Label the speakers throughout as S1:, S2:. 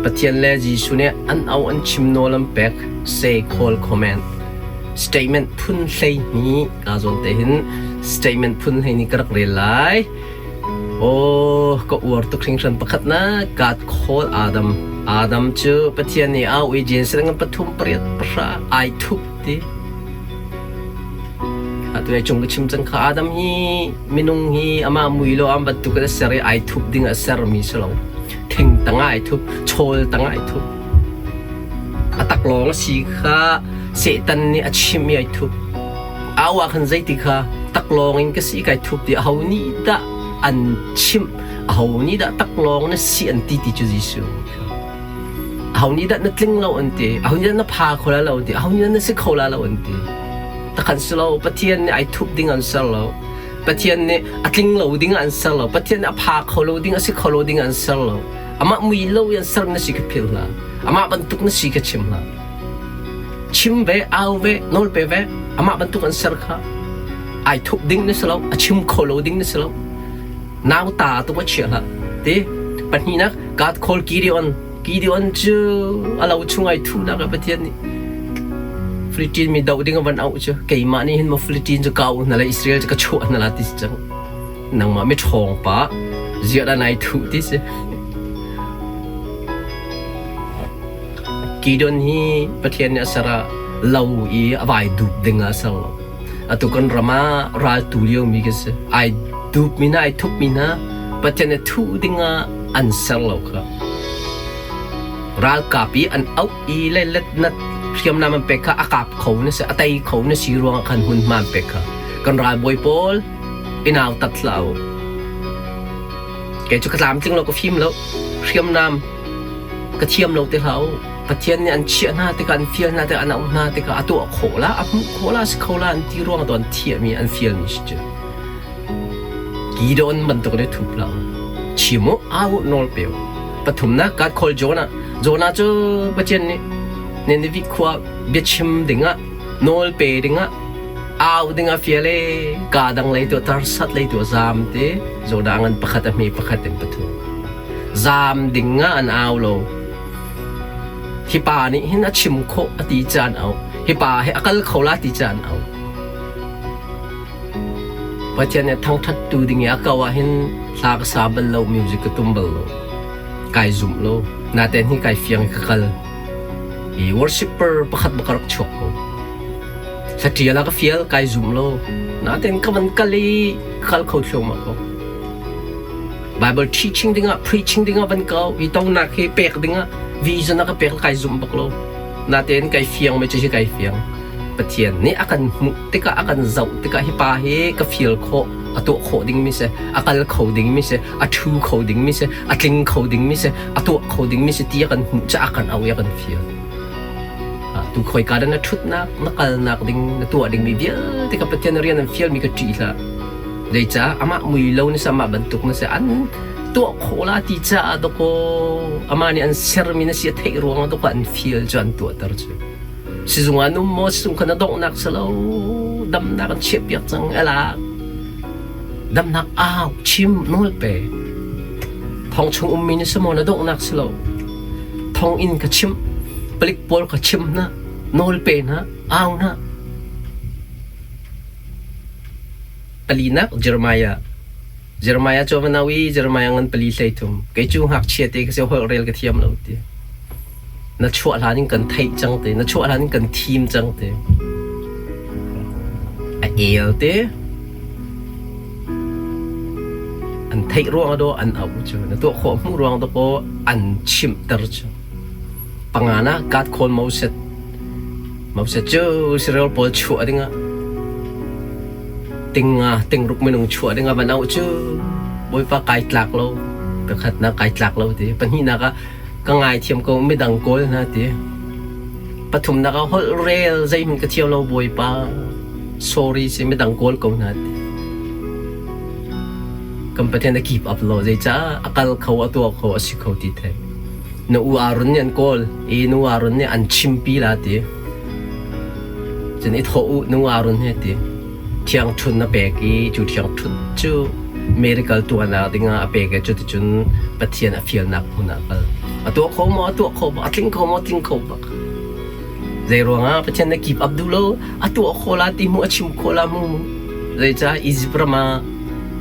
S1: Pathian le Jesuh nih an au an chim nawl an pek say call comment statement phun 12 ka zawn te hin statement phun 12 ka rak rel lai. Aw ka uar tuk hringhran pakhatnak God call Adam. Adam cu Pathian nih au i Genesis ngan pathum pariat pahra ai thup ti. Atu ai cung ka chim cang kha Adam hi minung hi amah mui lo am bantuk in a ser i ai thup ding a sermi si lo. Thing tangah ai thup, chawl tangah ai thup. A taklawng a si kha Satan nih a chimh i ai thup. Au ah khan zeiti kha taklawng in ka si kai thup ti aho nih dah an chimh aho nih dah taklawng na si an ti ti cu Jesuh aho nih dah na tling lo an ti aho nih dah na pha kho la lo an ti aho nih dah na si kho la lo an ti takhan si lo Pathian nih ai thup ding an ser lo Pathian nih a tling lo ding an ser lo Pathian nih a pha kho lo ding a si kho lo ding an ser lo amah mui lo in an ser na si ka phil hlah amah bantuk na si ka chim hlah Chim ve, au ve, nawl pe ve, amah bantuk an ser kha ai thup ding na si lo, a chim kho lo ding na si lo. Nauta tu a chia hlah. Ti pahnihnak God call Gideon. Gideon cu a lo chung ai thunak ah Pathian nih Philippine mi doh ding a van auh cu keimah nih hin maw Philippine cu ka auh hna lai Israel cu ka chuah hna la ti si cang. Nangmah mi ṭhawng pa ziah dah nai thuh ti si. Kidon hi Pathian nih a ser ah lo i a vai dup ding ah a ser lo. Atu kan ram ah ral tu liomi kan si. Ai dupmi hna, ai thupmi hna Pathian nih thuh ding ah an ser lo kha. Ralkap i an auh i le letnat hriamnam an pek kha a kap kho na si, a tei kho na si ruangah khan hmunhma an pek kha. Kan ralbawi pawl i nautat hlah u. Kei cu ka tlamtling lo, ka fim lo. Hriamnam ka thiam lo ti hlah u. Pathian nih an chiah hna tikah, an fial hna tikah, an auh hna tikah a tuah khawh la, a hmuh khawh la, si kho la an ti ruang ah an thiahmi, an fialmi si cu. Gideon bantuk nih thup hlah u. Chim u, au u, nawl pe u. Pathumnak, God call Jonah. Jonah cu Pathian nih Nineveh khua biachim dingah, nawl pe dingah, au dingah fial e, kaa dang lei tu tarsat lei tu zaam te, Jonah ngan pakhat a hme pakhat in pathum. Zaam ding ah an au lo. Hi pa nih hin a chim khawh a ti caan au. Hi pa hi a kal kho la ti caan au. Pathian nih thangṭhat tu ding i a ko ah hin hla ka sa bal lo, music ka tum bal lo. Kai zumh lo. Natein hi kai fiang i ka kal. I worshipper pakhat bak ka rak chuak ko. Hla ṭial ah ka fial, kai zum lo. Natein ka van kal i ka kal kho thluahmah ko. Bible teaching dingah preaching dingah van kau hi tonak hi pek dingah vision a ka pek kai zum bak lo natein kai fiang me cu hi kai fiang Pathian nih a kan hmuh tikah a kan zoh tikah hi pa hi ka feel khawh a tuah khawh ding mi si a kal kho ding mi si a ṭhu kho ding mi si a tling kho ding mi si a tuah kho ding mi si ti a kan hmuh ca a kan au i a kan feel tu khoi ka na ṭhutnak na kalnak ding na tuah ding mi vialte ka Pathian rian an fial mi ka ṭih hlah Zeicah amah mui lo na si amah bantuk na si an tuah khawh la ti caah dawkaw amah nih an sermi na si a theih ruangah dawkaw an fial cu an tuahter cu. Sizung ah an um maw sizung kha na donghnak si lo damnak an chiahpiak cang ela damnak au chim nawl pe thong chung ummi na si maw na donghnak si lo thong inn ka chim palik pawl ka chim hna nawl pe hna au hna Palinak Jeremiah. Jeremiah cu a va nau i Jeremiah ngan pali 13. Kei cu ngakchia te ka si holh rel ka thiam lo ti. Na chuah hlan in kan theih cang te, na chuah hlan in kan thim cang te. A el te. An theih ruang do an auh cu. Na tuah khawh hmuh ruang do ko an chimhter cu. Pangana God call Moses. Moses cu Israel pawl chuah dingah tinga tingruk minung chuah dingah van auh cu Bawipa kai tlak lo pakhatnak kai tlak lo ti pahnihnak ah ka ngaithiam ko midang kawl hna ti pathumnak ah holh rel zeihmanh ka thiam lo Bawipa sorry si midang kawl ko hna ti kan Pathian a keep up lo zeicah a kal kho a tuah kho a si kho ti thei Na u Aaron nih an kawl i nu Aaron nih an chimpi la ti. Cun i thawh u nu Aaron he ti. Thiangṭhun a pek i cu thiangṭhun cu miracle tuahnak dingah a pek i cuticun Pathian a fialnak hmun ah kal. A tuah kho maw? A tuah kho bak. A tling kho maw? A tling kho bak. Zei ruangah Pathian na keep up duh lo? A tuah kho la ti mu, a chim kho la mu. Zeicah Egypt ram ah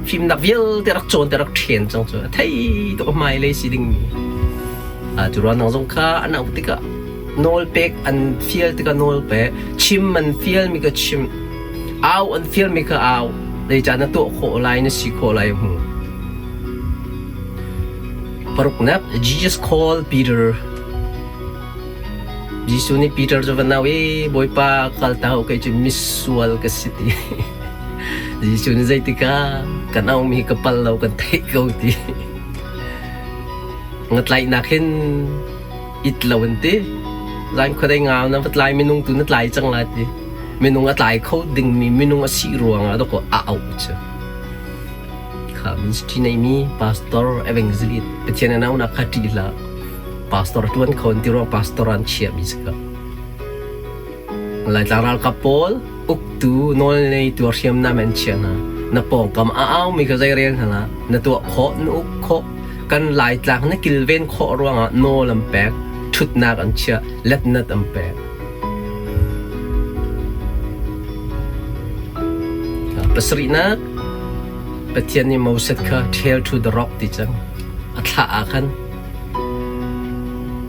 S1: fimnak vialte rak cawn te rak ṭhen cang cu a thei tuk a hmailei si dingmi. Cu ruang nang zong kha an auh tikah nawl pek an fial tikah nawl pek, chim an fialmi ka chim, au an fialmi ka au. Zeicah na tuah khawh lai, na si khawh lai hmu. Paruknak, Jesus called Peter. Jesuh nih Peter cu va nau i Bawipa kal ta u kei cu misual ka si ti. Jesuh nih zeitikah kan aumi ka pal lo kan theih ko ti. Ngatlaihnak hin it lo an ti. Zan khuadei ngau na va tlai minung tu na tlai cang lai ti. Minung a tlai kho dingmi minung a si ruangah dawkaw a auh cu. Kha ministry neimi pastor evangelist Pathian an aunak kha ṭih hlah. Pastor ṭuan kho an ti ruang pastor an chiahmi si ko. Laitlang ralkap pawl uktu nawlneitu hriamnam an chiah hna. Na pawngkam a aumi kha zeirel hna hlah. Na tuah khawh, na uk khawh. Kan Laitlang na kilven khawh ruangah nawl an pek, ṭhutnak an chiah, letnat an pek. Pasarihnak, Pathian nih Moses kha tell to the rock ti cang. A thlah ah khan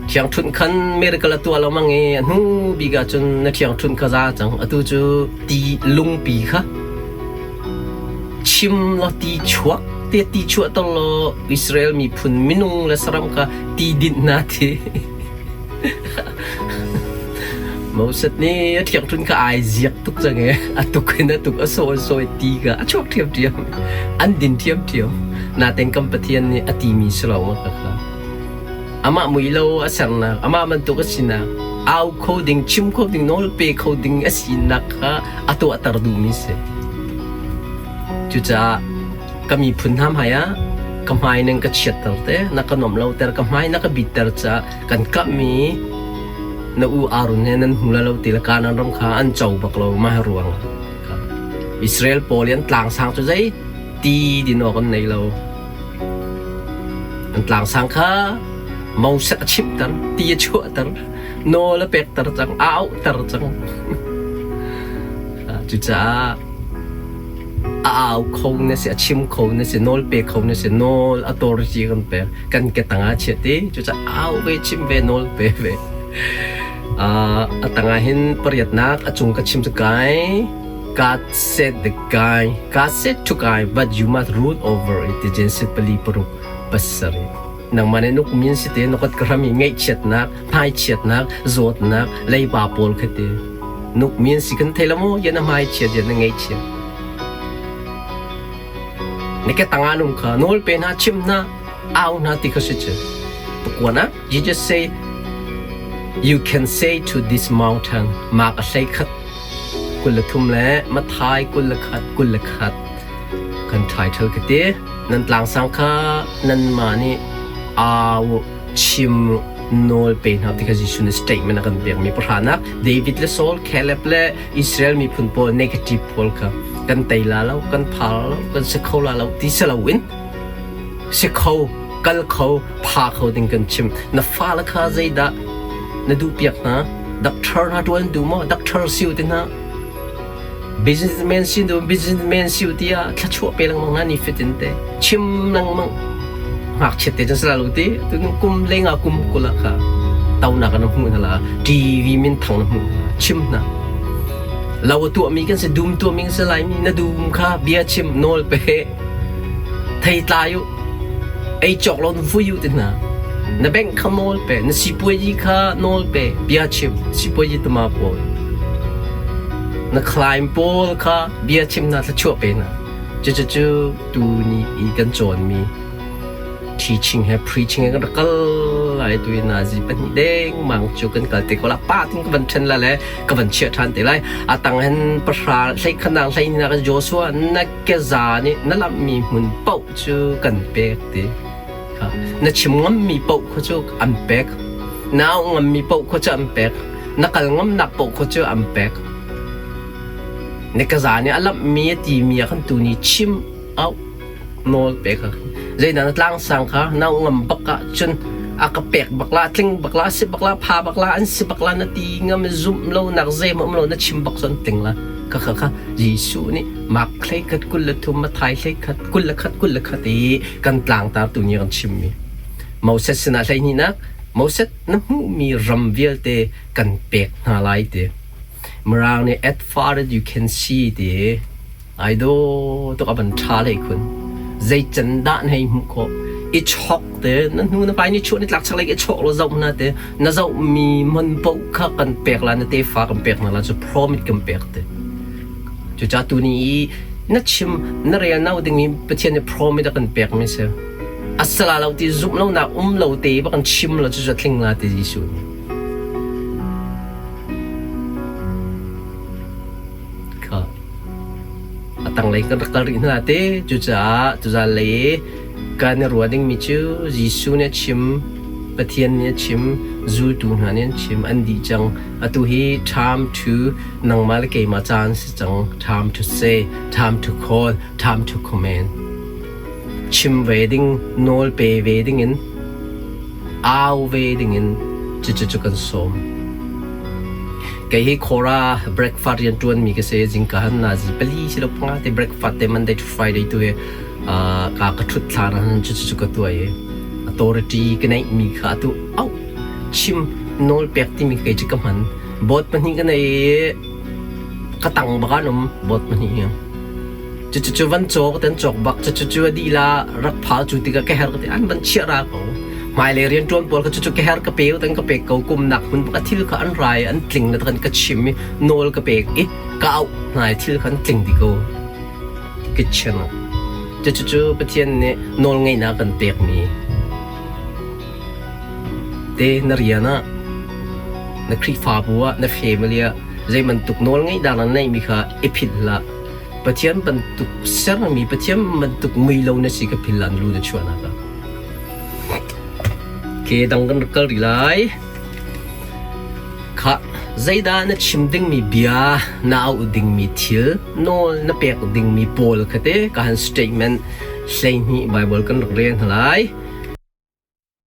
S1: Ṭhiangṭhunh khan miracle a tuah lengmang i a hnu bik ah cun na ṭhiangṭhunh kha za cang. Atu cu ti lungpi kha chim law ti chuak te ti chuahter law Israel miphun minung le saram kha ti dinh hna ti. Moses nih a ṭhiangṭhunh kha ai ziak tuk cang i a tuk in a tuk a sawi a sawi ti kha a chuak ṭhiamṭhiam. An din ṭhiamṭhiam. Nain kan Pathian nih a timi si lo ma kha. Amah mui lo a sernak, amah bantuk a sinak, au kho ding, chim kho ding, nawl pe kho ding a sinak kha a tuahter duhmi si. Cucaah ka miphun hna hmai ah ka hmai nan ka chiatter te, na ka nuamh lo ter, ka hmai na ka bitter caah kan kamhmi na u Aaron he nan hmu la lo ti le Kanaan ram kha an co bak lo mah ruang Israel pawl i an tlangsang cu zei ti din awk an nei lo. An tlangsang kha Moses a chimhter, ti a chuahter, nawl a pekter cang, a auhter cang. Cucaah a au kho na si, a chim kho na si, nawl pe kho na si, nawl a authority kan pek, kan ke tangah chiah ti. Cucaah au ve, chim ve, nawl pe ve. A tangah hin pariatnak a cung ka chim cu kai. God said the guy, God said to guy, but you must rule over it. Ti Genesis pali paruk pasarih. Nangmah nih nuk min si te nukat ka ram i ngaihchiatnak, hmaichiatnak, zawtnak, leiba pawl kha ti. Nuk min si kan thei lo maw? Yan a hmaichiat, yan a ngaihchiat. Na ke tangah nung kha nawl pe hna, chim hna, au hna ti kha si cu. Pakuan ah, Jesus say, you can say to this mountain, mak a hlei khat 23 le Matthai 21 21 kan title ka ti. Nan tlangsang kha nanmah nih au chim nawl pe hna ti kha Jesuh nih statement a kan pekmi pahranak David le Saul, Caleb le Israel miphun pawl negative pawl kha kan tei la lo, kan phar lo, kan si kho la lo ti si loin si kho, kal kho, pha kho ding kan chim. Na fale kha zeidah na duhpiak hna? Doctor hna ṭuan duh maw? Doctor si u ti hna. Businessman si duh businessman si u tiah thluachuah pe lengmang hna ni fitin te chim lengmang. Ngakchiat te cun si la lo ti. Tu kum lenga kum kul ah kha tonak na hmuh hna la TV min thang na hmuh hna chim hna. Lo tuahmi kan si dum tuahmi kan si laimi na dum kha bia chim nawl pe thei tlai u ei cawk lo vui u ti hna na bank kha nawl pe na sipuazi kha nawl pe bia chim sipuazi tama pawl na climb pawl kha bia chim hna thluachuah pe hna cucu tu ni i kan cawnmi teaching he preaching he kan rak kal lai tu in nazi pahnih dengmang cu kan kal te ko la pa tin ka van ṭhen la le ka van chiah ṭhan te lai a tang hin pahra hlei khanang hlei ni nak Joshua na keza nih na lamhmi hmun paoh cu kan pek ti na chim ngammi paoh kha cu an pek na auh ngammi paoh kha cu an pek na kal ngamnak paoh kha cu an pek na keza nih a lamhmi a timi ah khan tu ni chim auh nawl pe kha zeidah na tlangsang kha na ngam bak ah cun. A ka pek bak la, tling bak la, si bak la, pha bak la, an si bak la na ti ngam zumh lo nak zeim um lo na chim bak zon tling la. Kha kha kha Jesuh nih Mark hlei khat 23 Matthai hlei khat 21 21 i kan tlangtar tu nih kan chimmi. Moses sinah hleihnihnak Moses na hmuhmi ram vialte kan pek hna lai ti. Mirang nih at far as you can see ti ai daw tuk a van ṭha hlei khun. Zei can dah na hei hmuh khawh? I chok te na hnu na pai ni chuah ni tlak chaklei i chok lo zoh hna te na zohmi hmun paoh kha kan pek la na tefa kan pek hna la cu promise kan pek te. Cucaah tuni i na chim na rel no dingmi Pathian nih promise a kan pekmi si. A sala lo ti zumh lonak um lo te ba kan chim lo cu tling la ti Jesuh nih. Kha a tanglei kan rak kal rih hna te cucaah tuzan lei i kan i ruah dingmi cu Jesuh nih a chim Pathian nih a chim zultu hna nih an chim an dih cang atu hi time to nangmah le keimah caan si cang time to say time to call time to command chim ve ding nawl pe ve ding in au ve dingin cucu cu kan sawm. Kei hi Khora breakfast rian ṭuanmi ka si. Zingka han nazi pali si lo panga te breakfast te Monday to Friday tu hi ka ka ṭhut thlan han cucu cu ka tuah i authority ka neihmi kha atu au chim nawl pek timi kei cu ka hman. Board pahnih ka nei i ka tang bak an um board pahnih hi. Cucu van cawk ten cawk bak cucu a dih la rak phal cu tikah ka her ka ti an van chiah ra ko hmailei rianṭuan pawl kha cucu ka her ka pe ten ka pek ko kum nak hmun bak a thil kha an rai an tling na kan ka chim i nawl ka pek i ka auh hna i thil kha an tling dih ko kitchen ah cucu Pathian nih nawl ngeihnak kan pekmi te na rian ah na Khrihfabu ah na family ah zei bantuk nawl ngeih dah na neihmi kha i philh hlah Pathian bantuk sermi Pathian bantuk mui lo na si ka phil an lu na chuahnak ah. Ke dang kan rak kal rih lai. Kha zeidah na chim dingmi bia na auh dingmi thil nawl na pek dingmi pawl kha te ka han statement 12 Bible kan rak rel hna lai.